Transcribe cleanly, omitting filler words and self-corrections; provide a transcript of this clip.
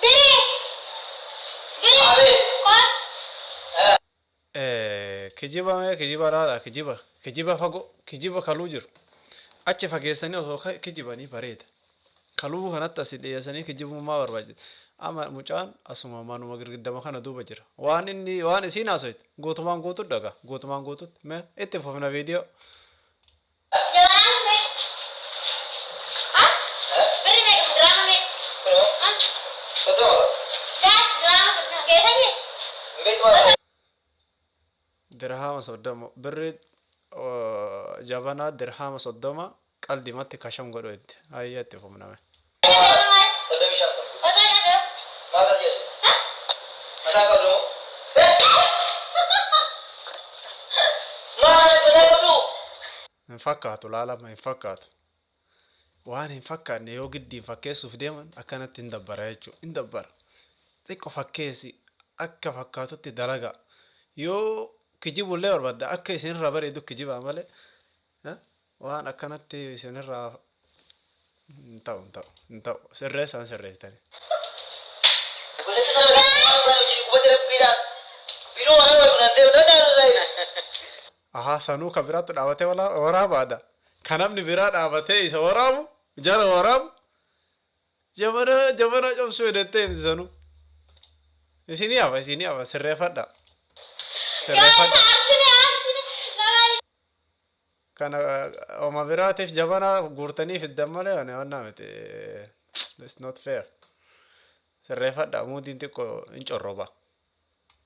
Biri! Biri! Abeet. Koot! Kijiba mee kijiba laala, kijiba kijiba fagoo kijiba kaluu jiru achi fageessanii osoo kijibanii bareeda. Kaluu kanatti asii dhiyeessanii kijibummaa barbaachisa. Amma mucaan asuma manuma girgiddama kana duuba jira. Waan inni waan isiin haasoyte guutumaan guututti dhaga, guutumaan guututti. Mee itti fufna viidiyoo. Jabanaan meeqa? Ha? Birri meeqa? Giraama meeqa? Kunoo. Ha? 30. Gaas giraama 30 geessanii? Hin beektu maal? Dirhama 30 birri jabanaa dirhama 30 qaldimatti kasham godhu itti hayya itti fufname. Jabanaa maal? 35 kun. Otoo cabee? Maal taasise? Ha? Mataa qabdu moo? Maal mataa qabdu? Hin fakkaatu, laalama hin fakkaatu. Waan hin fakkaanne yoo giddiin fakkeessuuf deeman akkanatti hin dabbara jechuudha. Hin dabbara. Xiqqo fakkeessi, akka fakkaatutti dalagaa. Yoo kijibullee barbaadda akka isinirraa bareedu kijibaa malee waan akkanatti isinirraa hin ta'u, hin ta'u, hin ta'u. Sirreessaan sirreessitanii. Obboleettii sana beektu maal hojii gubate rabbiidhaan. Binoo waraabaa kun antee danda'an. Ahaa, sanuu ka biraatti dhaabatee waraabaadha. Ka namni biraa dhaabatee isa waraabu, jara waraabu, jabana jabana cabsuu hedattee himti sanuu. Isinii hafa, isinii hafa, sirreeffadha. Gaas Sirreeffadha. aarsine aarsine. Nama Kana oma biraatiif jabana guurtanii fiddan malee ani waan miti. It's not fair. Sirreeffadha, muudiin xiqqoo hin corroba.